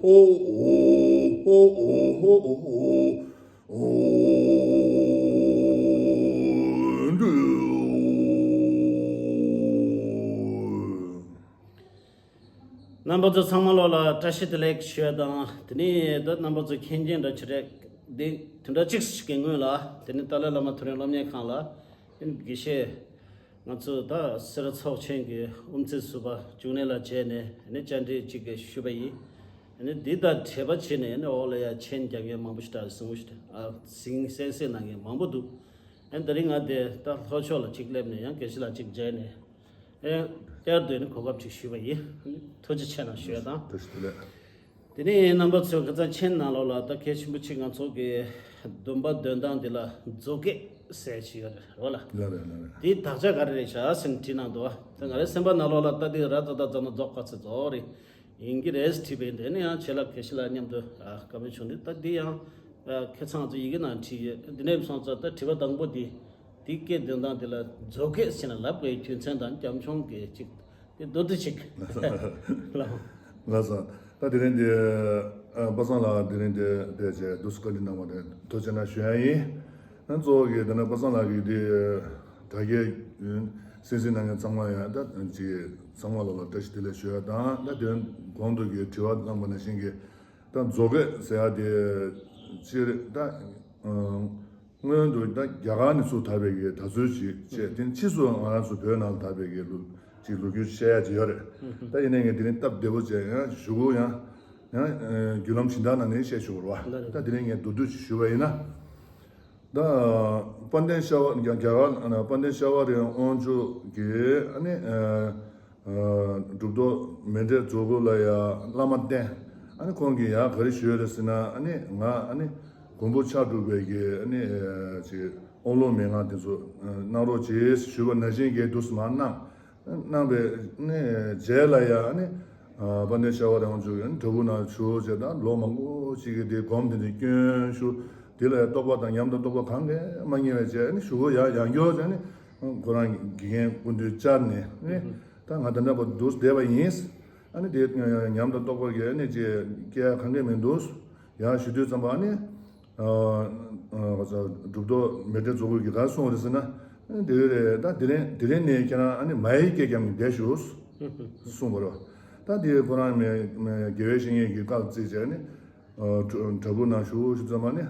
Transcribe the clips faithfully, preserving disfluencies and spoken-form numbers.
ཨོ་ཨོ་ཨོ་ཨོ་ཨོ་ཨོ། རྣམ་པ་ཚོ་ཚང་མ་ལོག་ལ་བཀྲ་ཤིས་བདེ་ལེགས་ཞུ་ཡ་དང་། དེ་ནས་ད་རྣམ་པ་ཚོ་མཁྱེན་མཁྱེན་འདྲ་ཆེ་རེད། འདི་དེ་འདྲ་གཅིག་ཞིག་གི་སྔོན་ལ། དེ་ནས་ཏཱ་ལའི་བླ་མ་མཐོ་རིམ་སློབ་གཉེར་ཁང་ལ་དགེ་བཤེས། ང་ཚོ་ད་སེ་ར་ཚོགས་ཆེན་གྱི་དབུ་མཛད་ཟུར་པ་འབྱུང་གནས་ལགས་མཇལ་ནས་ཨ་ནི་བཅར་འདྲི་གཅིག་གི་ཞུས་པ་ཡིན། ཨ་ནི་འདི་དང་འབྲེལ་བ་བྱས་ནས་ཨ་ནི་འོག་ལ་ཡ་མཆན་རྒྱག་མཁན་མང་པོ་ཞིག་འདྲ་གསུང་ཞིག་ཨ་ཟིང་གསལ་གསལ་གནང་མཁན་མང་པོ་འདུག་ཨ་ནི་དེ་རིང་ང་དེ་ད་ལྷོ་ཕྱོགས་ལ་གཅིག་སླེབས་ནས་ཡང་དགེ་བཤེས་ལགས་གཅིག་མཇལ་ནས་ཨ་ནི་བསྐྱར་དུ་ཨ་ནི་གོ་སྐབས་ཅིག་ཞུས་པ་ཡིན། ཨ་ནི་ཐུགས་རྗེ་ཆེ་གནང་ཞུ་ཡ་དང་། ཐུགས་རྗེ་ཆེ། དེ་ནས་རྣམ་པ་ཚོས་ཁ་སང་མཆན་ནང་ལོགས་ལ་ད་གལ་ཆེན་པོ་གཅིག་ང་ཚོ་གི་སྡོམ་པ་འདོན་སྟངས་འདི་ལ་རྫོགས་སྐད་ཟེར་ཞིག་ཡོད་རེད་བ་ལ། ལ་རེད་ལ་རེད། དེའི་དག་ཆ་ག་རེ་རེད་ཤག་ཟེར་ནས་དྲིས་གནང་འདུག་ད་ང་རའི་སེམས་པ་ནང་ལོགས་ལ་ད་འདི་ར་ཙ་ད་ཙ་ན་རྫོགས་ག་ཚོད་རྫོགས་རེད་ཡིན་གྱི་རེད་ཟེར་དྲིས་པ་ཡིན། དེ་ནས་ཡང་ཆེ་ལགས་དགེ་བཤེས་ལགས་མཉམ་དུ་ཨ་བཀའ་མོལ་བྱུང་དུས་ད་འདི་ཡང་ཨ་ཁ་སང་ང་ཚོ་ཡི་གེ་ནང་བྲིས་ཡོད། འདི་ནས་སོང་ཙང་ད་དྲི་བ་དང་པོ་འདི། དེ་སྐད་འདོན་སྟངས་དེ་ལ་རྫོགས་སྐད་ཟེར་ན་ལབ་དགོས་རྒྱུ་མཚན་དང་རྒྱབ་ལྗོངས་ཀྱི་ཅིག་དེ་མདོར་བསྡུས་ཅིག་ལགས་སོ། ད་དེ་རིང་འདི་ཨ་པ་སངས་ལགས་དེ་རིང་འདི་ཕེབས་བྱས་འདུག་སེ་བཀའ་འདྲི་གནང་བ་དེ་ཐུགས་རྗེ་གནང་ཞུ་ཡ་ཡིན། ཨ་གཙོ་བོ་གི་དེ་ནས་པ་སངས་ལགས་ཀྱིས་འདི་དྲ་རྒྱའི་གསན་གཟིགས་གནང་མཁན་ཚང་མ་ཡང་ད་ཅིག་ཚང་མ་ལོག་ལ་བཀྲ་ཤིས་བདེ་ལེགས་ཞུ་ཡ་དང་། ད་དེ་གོང་དུ་གི་དྲི་བ་གནང་བ་ནང་བཞིན་གྱི་ད་རྫོགས་སྐད་ཟེར་ཡ་དེ་སྤྱིར་ད་ཨ། སྔོན་དུ་ད་རྒྱ་གར་ནས་ཚུར་དར་བའི་གི་དར་སྲོལ་ཞིག་བྱས། དེ་ཕྱིས་སུ་ང་རང་ཚོ་བོད་ནང་དར་བའི་གི་ལོ་ཅིག་ལོ་རྒྱུས་བཤད་ཡ་ཅིག་ཡོད་རེད། ད་ཡིན་ནའི་ངས་དེ་རིང་སྟབས་བདེ་པོ་བྱས་ཡང་གཞུག་གུ་ཡང་ཡང་བརྒྱུད་ལམ་གཞན་དག་ནང་ནས་བཤད་ཆོག་གི་རེད་བ། ད་དེ་རིང་ངས་མདོར་བསྡུས་ཅིག་ཞུས་པ་ཡིན་ན། ད་དཔལ་ལྡན་ཤ་བ་རྒྱ་རྒྱ་གར་དཔལ་ལྡན་ཤ་བ་རི་དབང་ཕྱུག་གིས་ཨ་ནི་ཨ་གྲུབ་ཐོབ་མཻ་ཏྲེ་རྫོགས་སྐུ་ལ་ཡ་བླ་མ་བསྟེན། ཨ་ནི་ཁོང་གིས་ཡ་ག་རེ་ཞུས་རེད་ཟེར་ན། ཨ་ནི་ང་ཨ་ནི་མགོན་པོ་ཕྱག་དྲུག་པའི་གི་ཨ་ནི་ཅིག་དབང་ལུང་མན་ངག་དེ་ཚོ་གནང་རོགས་གྱིས་ཞུས་པ་ནང་བཞིན་གྱི་འདུག་སེ་མར་གནང་། གནང་བའི་ཨ་ནི་རྗེས་ལ་ཡ་ཨ་ནི་དཔལ་ལྡན་ཤ་བ་རི་དབང་ཕྱུག་གིས་ཨ་ནི་བྲག་ཕུག་ནང་བཞུགས་བྱས་ད་ལོ་མང་པོ་ཅིག་གི་དེ་སྒོམ་དེ་འདྲ་སྐྱོན་ཞུ། དེ་ལ་ཡ་རྟོགས་པ་དང་ཉམས་དང་རྟོགས་པ་གང་གས་མ་རྙེད་པའི་རྗེས་ཨ་ནི་གཞུག་གུ་ཡ་ཡང་བསྐྱར་བྱས་ཨ་ནི་ཁོ་རང་དགེ་རྒན་སྐུ་མདུན་བཅར་ནས་ཨ་ནི། ད་ང་ད་ལྟ་བར་འདུག་བསྡད་པ་ཡིན། ཨ་ནི་དེ་ཉམས་དང་རྟོགས་པ་གི་ཨ་ནི་ཅེས་སྐད་གང་གས་མི་འདུག་ཡང་ཞུ་དུས་ཙམ་པ་ཨ་ནི་གྲུབ་ཐོབ་མཻ་ཏྲེ་རྫོགས་སྐུ་གིས་ག་རེ་གསུངས་རེད་ཟེར་ན། ཨ་ནི་དེ་རེད། ད་དེ་རིང་དེ་རིང་ནས་ཁྱེད་རང་ཨ་ནི་མ་ཧེའི་སྐད་རྒྱབ་ནས་བསྡད་ཤོག་གསུངས་པ་རེད། ད་དེ་ཁོ་རང་མི་དགེ་བའི་བཤེས་གཉེན་གྱིས་བཀའ་བརྩིས་བྱས་ཨ་ནི་བྲག་ཕུག་ནང་བཞུགས་ཞུ་ཙམ་པ་ཨ་ནི།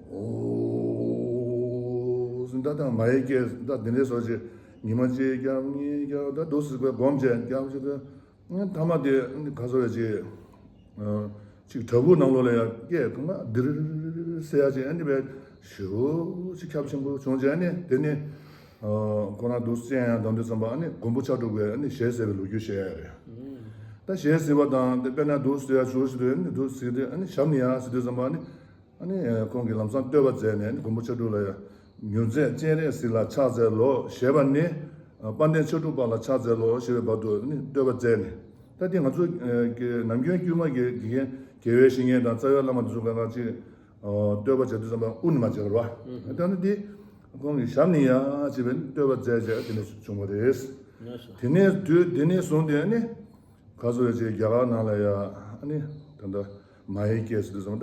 ཨོ། ད་ད་མ་ཧེའི་སྐད་ད་འདི་འདྲའི་བཟོ་བྱས་ཉི་མ་གཅིག་རྒྱབ་གཉིས་རྒྱབ་ད་འདུག་སེ་སྒོམ་བྱས་རྒྱབ་བྱས་ད་མཐའ་མ་དེ་ག་ཚོད་རེད་ཅེས་ཅིག་བྲག་ཕུག་ནང་ལོགས་ལ་ཡ་སྐད་གང་ག་དིར་ཟེར་ཡ་ཅིག་ཨ་ནི་བས་ཞེ་པོ་ཅིག་ཁྱབ་ཆེན་པོ་བྱུང་བྱས་ཨ་ནི་དེ་ནས་ཁོ་རང་འདུག་སེ་ཡང་གདམ་དུས་ཙམ་པ་ཨ་ནི་མགོན་པོ་ཕྱག་དྲུག་པས་ཨ་ནི་ཞལ་གཟིགས་པའི་ལོ་རྒྱུས་བཤད་ཡ་རེད། ད་ཞལ་གཟིགས་པ་དང་དེ་དཔེར་ན་འདུག་སེ་ཡ་ཞུ་ཞུ་དུས་ཨ་ནི་འདུག་སེ་དེ་ཨ་ནི་ཞབས་ནས་ཡར་ཟེར་དུས་ཙམ་པ་ཨ་ནི། ཨ་ནི་ཁོང་གིས་ལམ་སང་བསྟོད་པ་མཛད་ནས་ཨ་ནི་མགོན་པོ་ཕྱག་དྲུག་ལ་ཡང་མྱུར་མཛད་སྤྱན་རས་གཟིགས་ལ་ཕྱག་འཚལ་ལོ་ཞེས་པ་ནས་དཔལ་ལྡན་ཕྱག་དྲུག་པ་ལ་ཕྱག་འཚལ་ལོ་ཞེས་པའི་བར་དུ་ཨ་ནི་བསྟོད་པ་མཛད་ནས། ད་དེ་ང་ཚོ་གི་ནམ་རྒྱུན་དཀྱུས་མ་གི་དགེ་རྒན་དགེ་བའི་བཤེས་གཉེན་དང་རྩ་བའི་བླ་མ་དེ་ཚོ་གང་ག་ཅིག་བསྟོད་པ་བྱེད་དུས་ཙམ་པ་དབུ་ནས་མར་བྱེད་པ་རེད་བ། ད་ནི་དེ་ཁོང་གིས་ཞབས་ནས་ཡར་བྱས་པའི་བསྟོད་པ་མཛད་བྱས་དེ་ནས་བྱུང་བ་རེད། དེ་ནས་དུས་དེ་ནས་བཟུང་སྟེ་ཨ་ནི། ག་ཚོད་ཅིག་རྒྱ་གར་ནང་ལ་ཡ་ཨ་ནི་ད་ལྟ་མ་ཧེའི་སྐད་ཟེར་དུས་ཙམ་ད་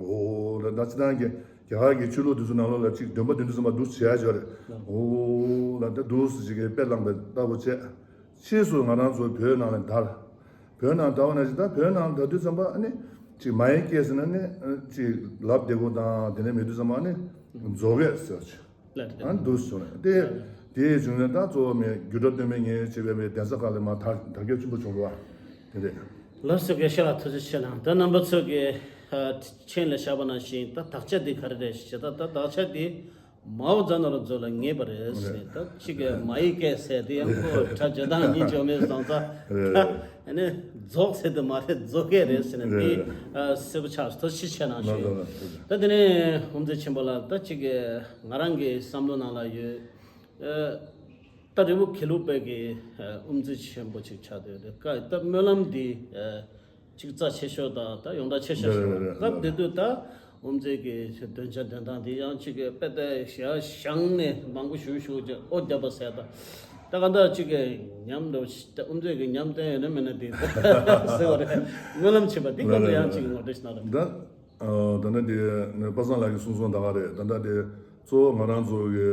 འོ་ལ་ད་སྤྱིར་བཏང་གི་རྒྱ་གར་གྱི་ཆོས་ལུགས་དེ་ཚོ་ནང་ལོགས་ལ་ཅིག་འདོན་པ་འདོན་དུས་ཙམ་པ་འདུག་བྱས་ཡོད་རེད། འོ་ལ་ད་འདུག་ཟེར་ཅིག་གི་དཔེ་བླངས་པའི་ལྟ་བུ་བྱས། ཕྱིས་སུ་ང་རང་ཚོ་བོད་ནང་ལ་དར། བོད་ནང་དར་བ་ནང་བཞིན་ད་བོད་ནང་དར་དུས་ཙམ་པ་ཨ་ནི་ཅིག་མ་ཧེའི་སྐད་ཟེར་ན་ནི་ཅིག་ལབ་བདེ་པོ་དང་དེ་འདྲ་མེད་དུས་ཙམ་པ་ཨ་ནི་རྫོགས་སྐད་ཟེར་ཅིག་ལ་དེ་ཨ་འདུག་སོང་། དེ་དེའི་བྱུང་ནས་ད་གཙོ་བོ་མེད་རྒྱུ་འགྲོ་སྟོན་པའི་ཉེས་བྱེད་པའི་གདན་ས་ཁག་ལ་མ་དར་དར་རྒྱས་ཆེན་པོ་བྱུང་བ་དེ་རེད། ལགས་སོ། དགེ་བཤེས་ལགས་ཐུགས་རྗེ་ཆེ་གནང་། ད་རྣམ་པ་ཚོ་གི་མཆན་ལ་བཞག་པ་ནང་བཞིན་ད་དག་ཆ་འདི་ག་རེ་རེད་ཞེས་ད་ད་དག་ཆ་འདི་མའོ་ཙེ་ཏུང་ལ་རྫོགས་ལ་ངེས་པ་རེད་ཟེར་ནས་ད་གཅིག་གི་མ་ཧེའི་སྐད་ཟེར་དེ་ཡང་ཁོ་ཁྲ་བརྗོད་སྟངས་གཉིས་འཇོག་མེད་སོང་ཙང་ད། ཨ་ནི་རྫོགས་ཟེར་དུ་མ་རེད་རྫོགས་སྐད་རེད་ཟེར་ནས་དེ་གསལ་པོ་ཆགས་སོང་། ཐུགས་རྗེ་ཆེ་གནང་ཞུ། ད་དེ་ནས་དབུ་མཛད་ཆེན་པོ་ལགས་ད་གཅིག་གི་ང་རང་གི་བསམ་བློ་ནང་ལ་ཡོད། ད་རི་བོ་དགེ་ལུགས་པའི་གི་དབུ་མཛད་ཆེན་པོ་ཅིག་ཆགས་བསྡད་ཡོད་རེད། ད་སྨོན་ལམ་འདི་གཅིག་རྩ་ཆེ་ཤོས་དང་ད་ཡོངས་གྲགས་ཆེ་ཤོས་ཤིག་རེད། སྐབས་དེ་དུས་ད་དབུ་མཛད་ཀྱི་འདོན་ཆ་འདོན་སྟངས་འདི་ཡང་གཅིག་གི་དཔེ་ལྟ་ཞག་བཞག་ནས་མང་པོ་ཞུ་ཞུ་ཅིག་ཨོ་བརྒྱབ་པ་ཟེར་ད། ད་ག་འདྲ་ཅིག་གི་ཉམས་འདྲ་ཞིག་ད་དབུ་མཛད་ཀྱི་ཉམས་བསྟན་ཡོད་ན་མེད་ན་དེ་ད་ཟེར་བ་རེད། སྨོན་ལམ་བྱེད་པ་འདི་སྐབས་ལ་ཡང་ཅིག་ངོ་སྤྲོད་ཞིག་གནང་རོགས། ད་ད་ནི་དེ་ནི་པ་སངས་ལགས་ཀྱིས་གསུངས་སོང་ད་ག་རེད། ད་ལྟ་དེ་གཙོ་བོ་ང་རང་ཚོ་གི་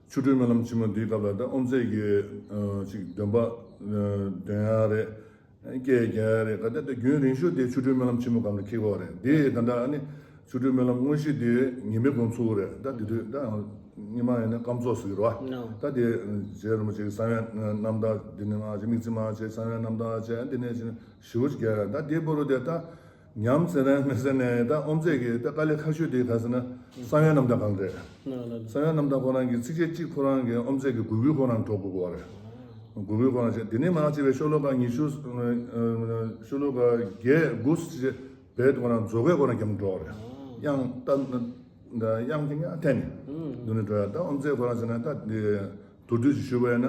ཆོ་འཕྲུལ་སྨོན་ལམ་ཆེན་མོ་འདིའི་སྐབས་ལ་ད་དབུ་མཛད་ཀྱི་ཅིག་འདོན་པ་འདོན་ཡ་རེད། སྐད་རྒྱག་ཡ་རེད། ག་ད་ལྟ་རྒྱུན་རིང་ཤོས་དེ་ཆོ་འཕྲུལ་སྨོན་ལམ་ཆེན་མོ་སྒང་ལ་འཁེལ་གྱི་ཡོད་རེད། དེ་ད་ལྟ་ཨ་ནི་ཆོ་འཕྲུལ་སྨོན་ལམ་དངོས་གཞི་དེ་ཉི་མའི་དགོང་ཚུགས་རེད། ད་དེ་དུས་ད་སྔོན་མ་ཡིན་ན་སྐམ་ཚོགས་ཟེར་གྱི་རེད་པ། ད་དེ་རྗེ་རིན་པོ་ཆེ་གི་གསང་བའི་རྣམ་ཐར་འདི་ནས་མར་བྱས། དམིགས་བརྩེ་མར་བྱས། གསང་བའི་རྣམ་ཐར་བྱས། འདི་ནས་བྱས་ཞེ་པོ་ཅིག་རྒྱག་ཡ། ད་དེ་བར་དུ་དེ་ད་ཉམས་ཟེར་ན་མི་ཟེར་ནས་ད་དབུ་མཛད་ཀྱི་ད་དཀའ་ལས་ཁག་ཤོས་དེ་ག་ཟེར་ན་གསང་བའི་རྣམ་ཐར་སྒང་རེད། གསང་བའི་རྣམ་ཐར་ཁོ་རང་གི་ཚིགས་བཅད་གཅིག་ཁོ་རང་གི་དབུ་མཛད་ཀྱི་གུ་གུལ་ཁོ་རང་སྒྲོག་དགོས་པ་རེད། གུ་གུལ་ཁོ་རང་བྱས། དེ་ནས་མར་བྱས་པའི་ཤོ་ལོ་ཀ་ཉི་ཤུ། ཤོ་ལོ་ཀ་བརྒྱད་དགུ་ཙམ་བྱས་བས་ཁོ་རང་རྫོགས་པའི་ཁོ་རང་གྱམ་སྒྲོག་རེད། དབྱངས་ད་དབྱངས་ཀྱི་ཡང་འཐེན་ནས་འདུག་ནས་འགྲོ་ཡ། ད་དབུ་མཛད་ཁོ་རང་ཟེར་ན་ད་མདོར་བསྡུས་ཤིག་ཞུས་པ་ཡིན་ན།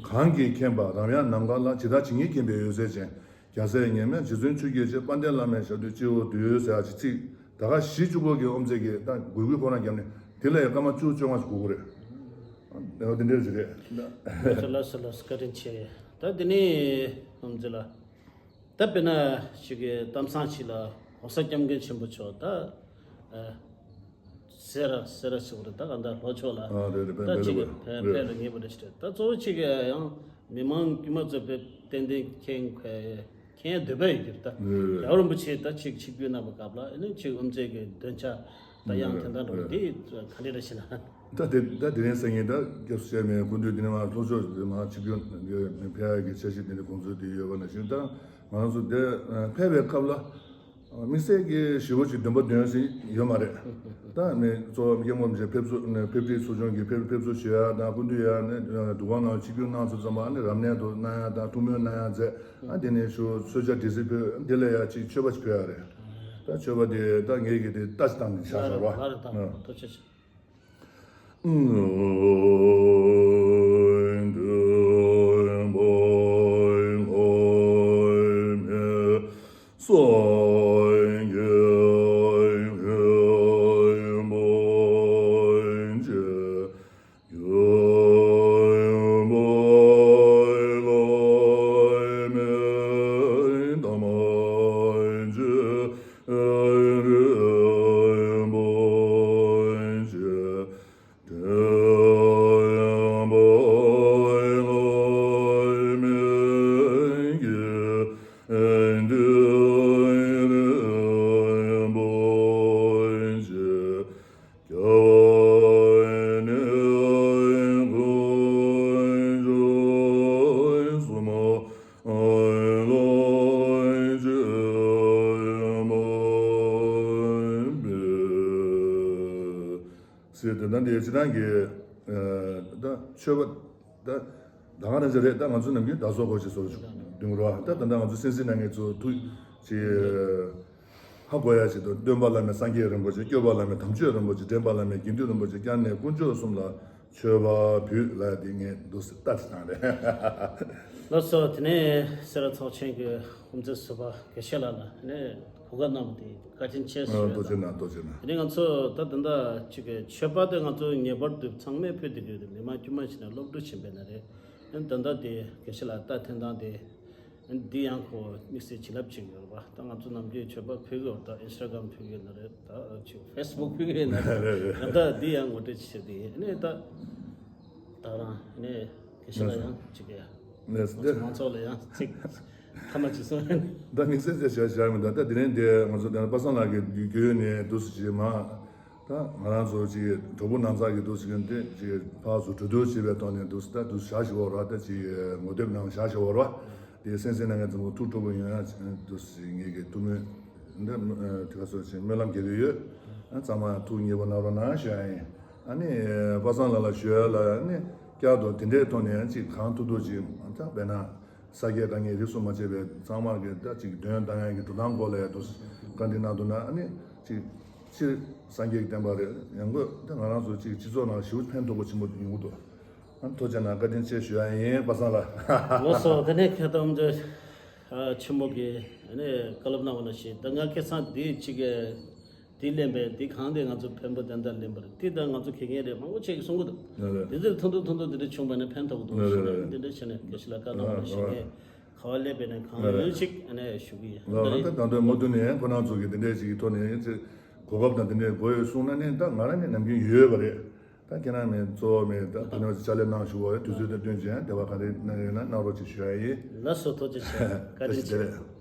གང་གིས་མཁྱེན་པ་རང་ཡང་ནམ་མཁའ་ལ། ཇི་ལྟར་ཇི་སྙེད་མཁྱེན་པའི་འོད་ཟེར་ཅན། རྒྱལ་སྲས་ཉི་མ་རྗེ་བཙུན་ཆུ་སྐྱེས་ཆེ། དཔལ་ལྡན་བླ་མའི་ཞབས་རྡུལ་སྤྱི་བོར་འདུད། ཟེར་ཡ་ཅིག་ཚིག་ད་ག་བཞི་བཅུ་པོ་གི་དབུ་མཛད་ཀྱི་ད་གུ་གུལ་ཁོ་རང་གྱམ་ནས་དེ་ལ་ཡང་སྐར་མ་བཅུ་བཅོ་ལྔ་ཞིག་འགོར་གྱི་རེད། འོ་དེ་འདྲ་ཞིག་རེད། ལགས་སོ་ལགས་སོ་ལགས་སོ། བཀའ་དྲིན་ཆེ། ད་དེ་ནས་དབུ་མཛད་ལགས། ད་དཔེར་ན་ཅིག་གི་གཏམ་བཟང་ཞིག་ལ་༸གོང་ས་༸སྐྱབས་མགོན་ཆེན་པོ་མཆོག་ད་ཨ་སེ་ར་སེ་ར་ཟེར་བ་རེད། ད་ག་འདྲ་ལྷོ་ཕྱོགས་ལ་ཨ་རེད་རེད། ད་ཕན་ཅིག་ཕན་ཕན་ལ་ངེས་པ་རེད་ཟེར། ད་གཙོ་བོ་ཅིག་གི་ཡང་མི་མང་དཀྱུས་མ་ཚོ་དཔེ་ཏན་ཏན་མཁྱེན་མཁན་མཁྱེན་འདོད་པ་ཡོད་ཀྱི་རེད། ད་རྒྱལ་བ་རིན་པོ་ཆེ་ད་ཅིག་ཆིབས་བསྒྱུར་གནང་བའི་སྐབས་ལ་ཨ་ནི་ཅིག་དབུ་མཛད་ཀྱི་འདོན་ཆ་ད་ཡང་དེ་འདྲ་འགྲོ་འདི་ག་འདྲ་རེད་ཟེར་ན། ད་དེ་ད་དེ་རིང་སང་ཉིན་ད་སྐྱབས་སུ་མཆི་མེད་སྐུ་མདུན་དེ་ནས་མར་ལྷོ་ཕྱོགས་དེ་མར་ཆིབས་བསྒྱུར་ཕེབས་ཡག་གི་འཆར་གཞི་དེ་འདྲ་དགོངས་ཚུལ་དེ་ཡོད་པ་ནང་བཞིན། ད་ང་རང་ཚོ་དེ་ཕེབས་པའི་སྐབས་ལ་དམིགས་བསལ་གྱི་ཞེ་པོ་ཅིག་འདོན་པ་འདོན་ཟིན་ཡོད་མ་རེད། ད་ནི་གཙོ་བོ་སྐྱབས་མགོན་རིན་པོ་ཆེ་ཕེབས་བསུ་ཕེབས་སྒྲིག་ཚོགས་ཆུང་གིས་ཕེབས་ཕེབས་བསུ་ཞུ་ཡག་དང་སྐུ་མདུན་ཡར་ནས་འདུ་ཁང་ནང་ཆིབས་བསྒྱུར་གནང་ཚར་ཙམ་པ་ཨ་ནི་རབ་གནས་དུ་གནང་ཡག་དང་ཐུགས་སྨོན་གནང་ཡག་མཛད། ཨ་དེ་ནས་ཞུ་གསོལ་ཇ་འབྲས་སིལ་ཕུལ། དེ་ལ་ཡ་ཅིག་མཆོད་པ་ཅིག་ཕུལ་ཡག་རེད། ད་མཆོད་པ་དེ་ད་ངས་ཀྱི་དེ་ལྟ་ཞིག་བཏང་ནས་བཞག་ཞོར་བ། ལ་རེ་དང་ཐུགས་རྗེ་ཆེ། ཟེར་དེ་ད་འདི་སྤྱིར་བཏང་གི་ད་མཆོད་པ་ད་ད་ག་རང་ཅི་རེད། ད་ང་ཚོ་ནམ་རྒྱུན་བདག་སོགས་གོ་ཆེ་སོགས་འདོན་གི་རེད་བ། ད་ད་ལྟ་ང་ཚོ་སེམས་སེམས་ནང་གི་ཚོ་ཐུགས་ཆེ། ཧ་གོ་ཡ་ཞིག་ཏུ་སྟོན་པ་བླ་མེད་སངས་རྒྱས་རིན་པོ་ཆེ། སྐྱོབ་པ་བླ་མེད་དམ་ཆོས་རིན་པོ་ཆེ། འདྲེན་པ་བླ་མེད་དགེ་འདུན་རིན་པོ་ཆེ། སྐྱབས་གནས་དཀོན་མཆོག་གསུམ་ལ་མཆོད་པ་ཕུལ་ལ་དེ་ངས་འདུག་སེ་ལྟ་ཞིག་བཏང་རེད། ལགས་སོ། དེ་ནས་སེ་ར་ཚོགས་ཆེན་གྱི་དབུ་མཛད་ཟུར་པ་དགེ་བཤེས་ལགས་ལ་ནས་གོ་སྐབས་གནང་བ་དེ་བཀའ་དྲིན་ཆེ་ཞུ་ཡ་ལགས། ཐུགས་རྗེ་གནང་། ཐུགས་རྗེ་གནང་། དེ་ནས་ང་ཚོ་ད་ད་ལྟ་ཅིག་གི་མཆོད་པ་དེ་ང་ཚོ་ངེས་པར་དུ་ཚང་མས་ཕུལ་དགོས་ཀྱི་ཡོད་དེ། མི་མང་དཀྱུས་མ་ཞིག་ནས་སློབ་ཕྲུག་ཕྱིན་པས་ན་རེད། ཨ་ནི་ད་ལྟ་དེ་དགེ་བཤེས་ལགས་ད་འཐེན་སྟངས་དེ། འདི་ཡང་ཁོ་དམིགས་བསལ་བྱིན་རླབས་ཅིག་ཡོད་རེད་པ། ད་ང་ཚོ་ནམ་རྒྱུན་མཆོད་པ་ཕུལ་གྱི་ཡོད་རེད། ད་ཨིན་སི་ཊ་གྷ་རམ་ཕུལ་གྱི་ཡོད་ན་རེད། ད་ཅིག་ཕེ་སི་བུག་ཕུལ་གྱི་ཡོད་ན་རེད། ད་ལྟ་འདི་ཡང་ངོ་སྤྲོད་བྱེད་དེ་ནས་ད་ད་རང་ནས་དགེ་བཤེས་ལ་ཡང་ཅིག་ཡ་ནས་ང་ཚོ་མང་ཚོགས་ལ་ཡང་ཅིག་ཐ་མ་ཅིག་གསུངས་ཡ་ནས། ད་དམིགས་བསལ་བྱས་བྱས་བྱས་མི་འདུག་ད་དེ་རིང་འདི་ང་ཚོ་དེ་པ་སངས་ལགས་ཀྱི་བརྒྱུད་ནས་འདུག་སེ་བྱས་མ། ད་ང་རང་ཚོ་ཅིག་གྲོགས་པོ་ནང་ཚགས་ཀྱི་འདུག་ཟེར་མཁན་དེ་ཅིག་ཕར་ཚུར་གྲོས་བསྡུར་བྱེད་པའི་ཐོག་ནས་འདུག་ད་འདུག་བཞག་ཞུ་བ་ར། ད་ཅིག་ངོ་དེབ་ནང་བཞག་ཞུ་བ་ར། དེ་སེམས་སེམས་ནང་ངས་ཚང་མ་ཐུགས་སྤྲོ་པོ་ཡོང་ཡ་འདུག་ཟེར་ངེད་ཀྱི་ཐུགས་སྨོན་འདི་དེ་ག་སོགས་ཅིག་སྨོན་ལམ་རྒྱག་གི་ཡོད། ཚང་མ་ཐུགས་མཉེས་པོ་གནང་རོགས་གནང་ཞུ་ཡ་ཡིན། ཨ་ནི་པ་སངས་ལགས་ལ་ཞུ་ཡ་ལ་ཨ་ནི་བསྐྱར་དུ་དེ་འདྲའི་ཐོག་ནས་ཅིག་གང་ཐུབ་ཐུབ་ཅིག་ད་དཔེར་ན། ས་སྐྱའི་དཀའ་ངལ་རིས་སུ་མ་ཆད་པའི་ཚང་མ་གི་ད་ཅིག་འདོན་བཏང་ཡག་གི་འགྲོ་སྟངས་སྐོར་ལ་ཡང་དུ་བཀའ་འདྲི་གནང་འདུག་ན། ཨ་ནི་ཅིག་སྤྱིར་སངས་རྒྱས་ཀྱི་བསྟན་པ་རེད། ཡང་སྒོས་ད་ང་རང་ཚོ་ཅིག་སྤྱི་ཚོགས་ནང་ཞེ་པོ་ཕན་ཐོགས་པོ་ཆེན་པོ་ཡོང་གི་འདུག་ཨ་ཐུགས་རྗེ་གནང་། བཀའ་དྲིན་ཆེ་ཞུ་ཡ་ཡིན་པ་སངས་ལགས། ལགས་སོ། དེ་ནས་ཁ་ཏོམ་ཚོ་ཆེན་མོ་གི་ཨ་ནི་བཀའ་སློབ་གནང་བ་ནང་བཞིན་ད་ང་ཁ་སང་འདི་ཅིག་གི་དེ་ལེན་པས་དེ་གང་དེ་ང་ཚོ་ཕན་པོ་དེ་འདྲ་ལེན་པར་དེ་ལྟར་ང་ཚོ་དགེ་རྒན་རེད་མང་པོ་ཅིག་གིས་གསུང་གི་འདུག་རེད་རེད། དེ་ཚོ་ཐུང་ཐུང་ཐུང་ཐུང་དེ་འདྲ་བྱུང་བ་ནི་ཕན་ཐོགས་འདུག་རེད་རེད་རེད། དེ་འདྲ་བྱས་ནས་དགེ་བཤེས་ལགས་བཀའ་གནང་བ་ནི་ཞུ་ངས་ག་བ་སླེབས་པས་ནས་གང་ཡོད་ཅིག་ཨ་ནས་ཞུ་གི་ཡིན། ལ་ད་ད་ལྟ་མུ་མཐུད་ནས་ཁོ་རང་ཚོ་གི་དེ་འདྲས་ཅིག་གི་ཐོག་ནས་ཅིག་གོ་སྐབས་དང་དེ་འདྲས་དགོས་ཡོད་གསུངས་ན་ནི་ད་ང་རང་ནི་ནམ་རྒྱུན་ཡོད་པ་རེད། ད་ཁྱེད་རང་མེད་གཙོ་བོ་མེད་ད་དེ་ནས་ཕྱག་ལས་གནང་ཞུ་བ་དུས་ཚོད་དང་བསྟུན་ཅན་དེ་བ་ག་རེ་གནང་ཡོད་ན་གནང་རོགས་ཅིག་ཞུ་ཡ་ཡིན། ལགས་སོ་ཐུགས་རྗེ་ཆེ། བཀའ་དྲིན་ཆེ།